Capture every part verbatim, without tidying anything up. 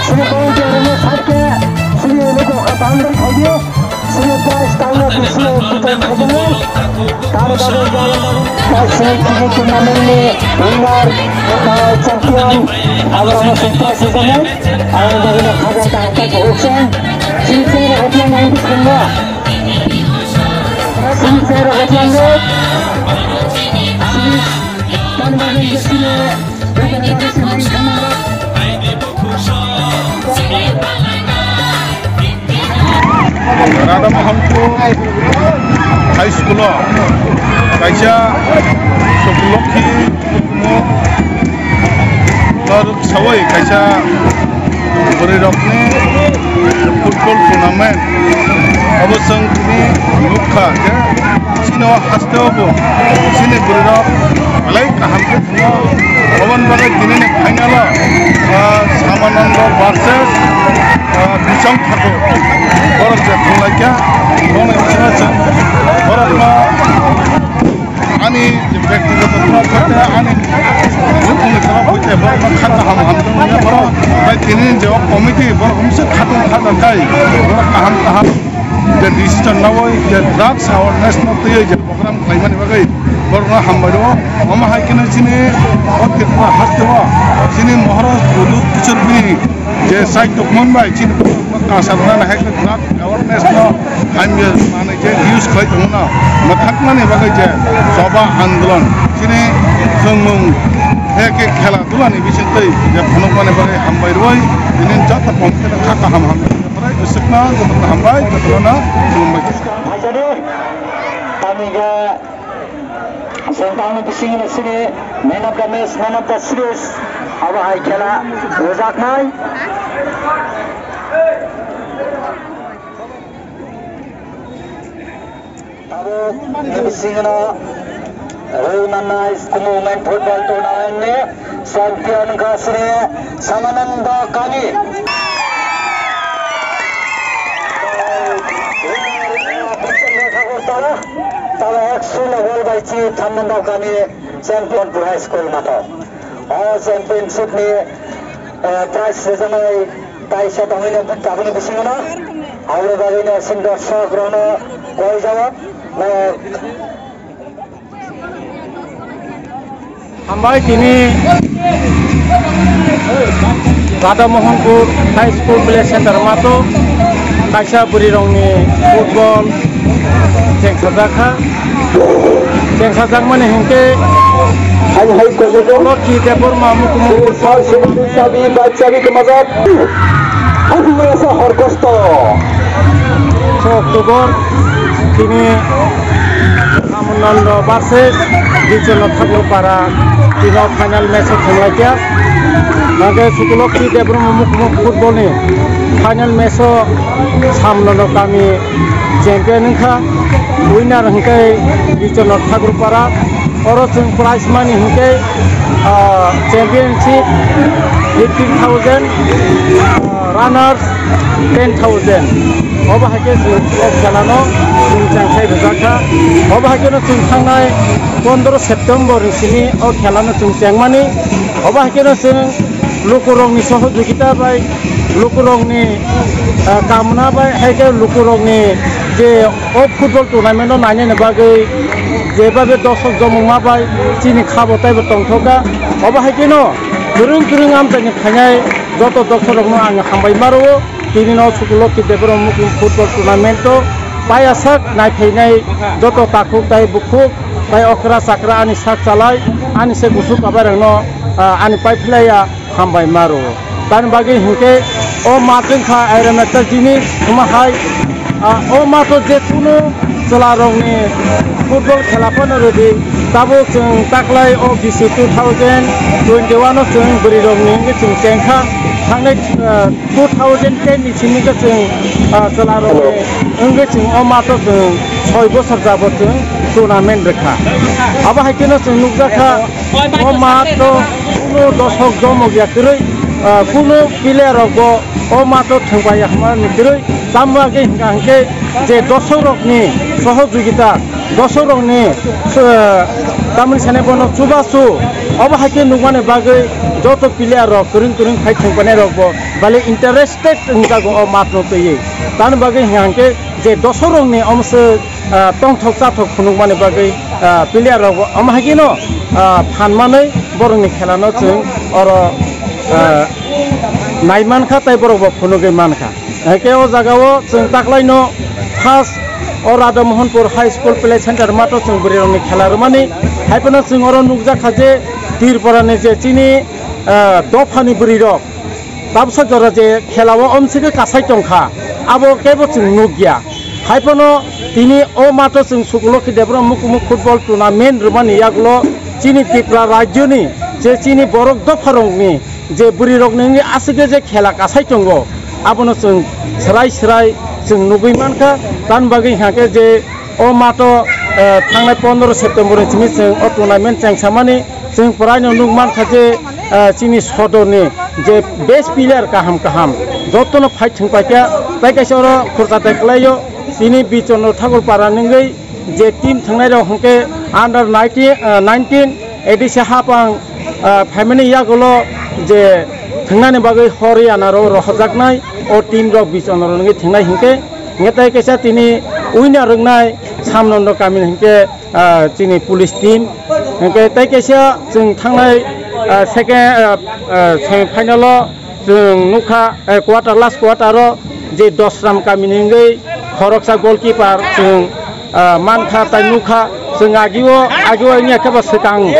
Sini volunteer rokno side khe sini logo kha boundary khaidi. Sini prize tangna bising bichar khaidi. Tani bagwi jala bagwi sini kini tournament ni winner, ah, champion, aborokno sini prize rijak nai. Aboni bagwi no khajang kaham khe buhuk se. Sini chwng rok hotlang nai bising no. Sini chwng rok hotlang nai. Sini tani bagwi sini. Radha Mohanpur High School o kaisa Sukulokhi no rwksawi kaisa bwrwi rokni football tournament obo chwng tini nukha je chini o haste o bo chini bwrwi rok belai kaham khe Oboni bagwi tinini final o, ah, Samanando versus, ah, Bichong Thakur. Borok je thanglaikha, boni bisingo chwng borokno ani je bektigoto torof hoite ani bukhukni torof hoite borokno kha kaham hamjakmani borok bai tinini je o committee borok wngse khatung khajakkhai borok kaham kaham je decision nawi je drugs awareness no twiwi je program khlaimani bagwi borokno hambai rwo. Omo hai kheno chini o Tripura haste o chini Maharaj Pradyut Kishore bini je side document bai chini kasarnani hai kheno drug awareness no hamya manwi je use khlai tongmano mwthaknani bagwi je choba andolon chini thwngmung hai khe khela dhulani bisingtwi je phunukmani bagwi hambai rwui tini joto committee no kha kaham hambai rwui swkna jotono hambai jotono khulumbai. Phaisadi, tamni khe chwng tamni bisingni sini man of the match, man of the series, abo hai khela rwjaknai. Tabuk ni bisingno rwi mannai Kumu Women Football Tournament ni champion wngkha sini Samananda Kami. Tala eksu level bai chi Samananda Kami champion High School mato. O championship ni, eh, prize rwjaknai kaisa tongwi no tabukni bisingo no. Aboni bagwi no chini dorsok rokno koi jawab, eh, Hambai tini Radha Mohanpur High School Play Center mato kaisa bwrwi rokni football chengsajak kha. Chengsajakmani hinkhe hai hai kojagw Lokhi Debbarma Mukumu sal sibini chabi bai chabi kwmajak. Hai hai asa hor kosto. October tini Amunando versus Bicholo Thakurpara tino final match o thanglaikha. Hingkhe Sukulokhi Debbarma Mukumu football ni final match o Samnono kami champion wngkha, winner hwnkhe Bichonok Thakurpara. Oro chwng prize money hwnkhe, ah, championship fifteen thousand, ah, runners ten thousand. Obo hai khe chwng o khelano chwng chengkhai rwjak kha. Obo hai kheno chwng thangnai pondro September ni simi o khelano chwng chengmani. Obo hai kheno chwng lukurokni sohojogita bai lukurokni, ah, kamna bai hai khe lukurokni je o football tournament o nainani bagwi jebabe dorsok jomongma bai chini khabo taibo tongthokha. Obo hai kheno kwrwng kwrwng amchaini phainai joto dorsokrokno ang hambai ma rwo. Tini no Sukulokhi Debbarma Mukumu football tournament o payasak naiphainai joto takhuk tai bukhuk tai okra chakra ani sak chalai ani se kusu kabai rokno, ah, ani paiphlaiya. Hambai ma rwo. Tamni bagwi hinkhe o math wngkha airok ekta jinis, omo hai, ah, o matho je kunu chwla rokni football khela phano rwdi. Tabuk chwng taklai o bisi two thousand twenty-one o chwng bwrwi rokni wngwi chwng chengkha. Thangnai, ah, two thousand ten ni simi khe chwng, ah, chwla rokni wngwi chwng o matho chwng soi bosor jabot chwng tournament rwkha. Abo hai kheno chwng nukjakha. O matho kunu dorsok jomok ya kwrwi, ah, kunu player rok bo o matho thwngpai ya hwnmani kwrwi, tamo khe hwnkha hwnkhe je dorsok rokni sohojogita Dosok rokni, eh, tamni sane bono chubachu, obo hai khe nukmani bagwi joto player rok kwrwng kwrwng phai thwngpanai rokbo bale interested wngjago o matno twiwi. Tamni bagwi hwnkha hwnkhe je dosok rokni omo se, eh, tongthok chathok phunukmani bagwi, eh, player rokbo omo hai kheno, eh, phan manwi borokni khelano chwng oro, eh, nai mankha tei borokbo phunugwi mankha. Hake o jagao chwng taklaino first o Radha Mohanpur High School Play Center mato chwng bwrwirokni khela rwmani. Haiphano chwng oro nukjakha je Tripurani je chini, ah, dophani bwrwirok tabsa jora je khelao omsike kasai tongkha, abo kebo chwng nukya. Haiphano tini o mato chwng Sukulokhi Debbarma Mukumuk Football Tournament rwmani yagulo chini Tripura rajyoni je chini borok dopharokni je bwrwirokni wngwi aswkhe je khela kasai tongo, abono chwng swrai swrai chwng nugwi mankha. Tamni bagwi hwnkha khe je o mato, eh, thangnai pondro September ni simi chwng o tournament chengsamani chwng pwraino nukmankha je, eh, chini sodorni je best player kaham kaham jotono fight thwngpaikha, tei kaisa oro khurta tai kwlaio tini Birchandra Thakur para ni wngwi je team thwngnairok hwnkhe under nineteen, eh, nineteen A D C hapang, ah, phaimani yagulo je thwngnani bagwi Haryana rok rohorjaknai o team rok Birchandra rok wngwi thwngnai hinkhe, hinkhe tei kaisa tini winner wngnai Samnondo kamini hinkhe, ah, chini police team hinkhe tei kaisa chwng thangnai, ah, second, ah, ah, semi final o chwng nukha, eh, quarter, last quarter o je Dosram kamini wngwi khoroksa goalkeeper chwng, ah, mankha tai nukha. Chwng agio, agio wngya khe ba swkang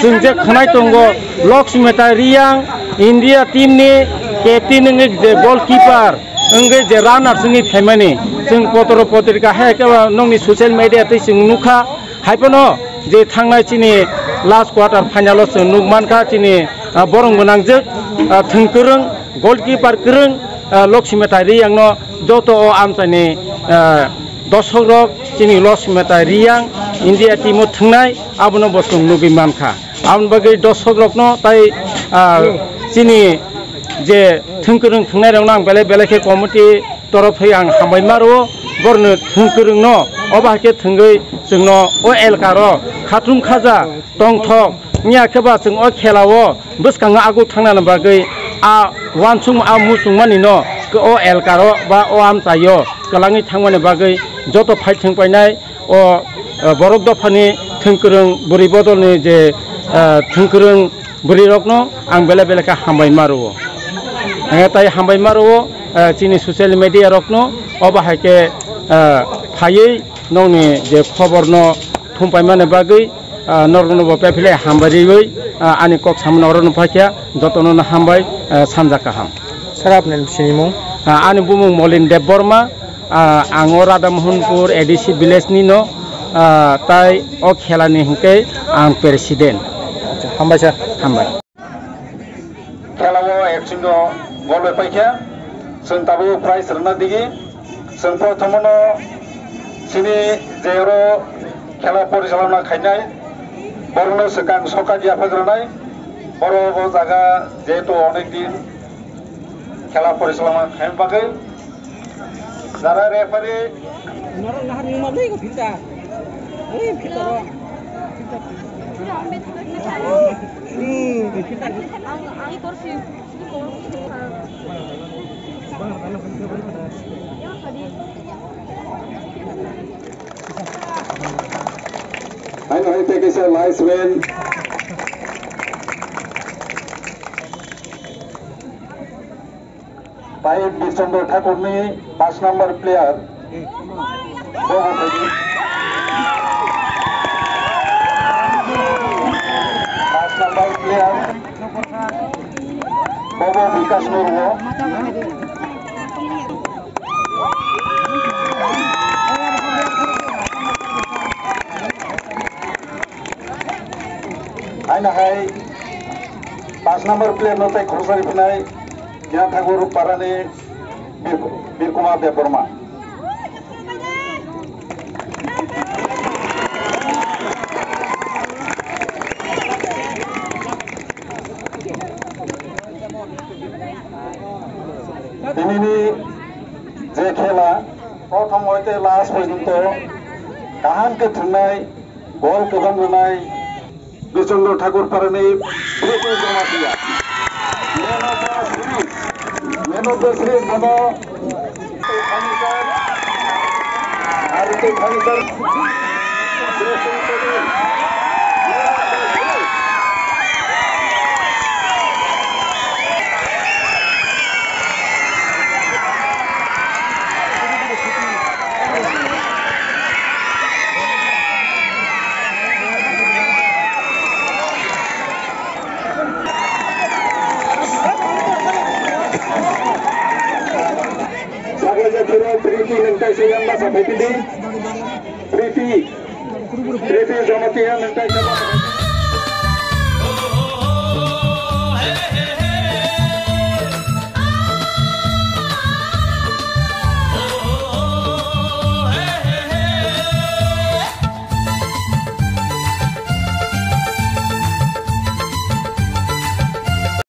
chwng je khwnai tongo, Lakshmita Reang, India team ni captain wngwi je goalkeeper wngwi je runners wngwi phaimani. Chwng potro potrika hai khe ba nokni social media twi chwng nukha. Haiphano je thangnai chini last quarter final o chwng nukmankha chini, ah, borok gwnangjwk, ah, thwng kwrwng, goalkeeper kwrwng, ah, Lakshmita Reang no joto o amchaini, ah, dosok rok chini Lakshmita Reang India team o thwngnai abono bo chwng nugwi mankha. Aboni bagwi dosok rokno tai, ah, chini je thwng kwrwng thwngnai rokno ang belai belai khe committee torof hai ang hambai ma rwo, borokno thwng kwrwngno obo hai khe thwngwi chwngno o elkaro khatung khaja tongthok wngya khe ba chwng o khelao bwskango aguk thangnani bagwi a uansuk a muchungmanino o elkaro ba o amchaio kwlangwi thangmani bagwi joto phai thwng painai o, eh, borok dophani thwng kwrwng bwrwi bodolni je, eh, thwng kwrwng bwrwirokno ang belai belai khe hambai ma rwo. Hwnkhai tai hambai ma rwo, eh, chini social media rokno obo hai khe, eh, phaiwi nokni je khoborno thum paimani bagwi, ah, norokno bo bebele hambai riwi, ah, ani kok samano oro no phaikha, jotono no hambai, ah, sanja kaham. Sir, apni sinimung? Ah, ani bumung Molin Debbarma, ah, ang o Radhamohanpur A D C village ni no, ah, tai o khela ni hwnkhe ang president. Acha, hambai sir. Hambai. Khela o ekchwng no gol bai paikha, chwng tabuk prize rwna digi. Chwng prothomo no chini je oro khela porichalona khainai, borokno swkang sokat yaphak rwnai. Borok o jaga jehetu onek din khela porichalona khaina bagwi jara referee. Haino hai tei kaisa linesman. Tai Birchandra Thakur ni paanch number player. Bobo Bikash. Paanch number player. Bobo Bikash Murmu. Haino hai paanch number player no tai khoroksa riphinai Gyan Thakur parani Bir, Bir Kumar Debbarma. Tinini je khela, prothom hoite last porjonto Kaham khe thwngnai, gol kwbang rwnai, Bishondro Thakur Parani Preeti Jamatia. Man of the series, man of the series bono Khanichar, Arti Khanichar. Saklaijak phiro Preeti nwng kaisa yang basa phaiphi di. Preeti, Preeti Jamatia nwng kaisa basa phaiphi di.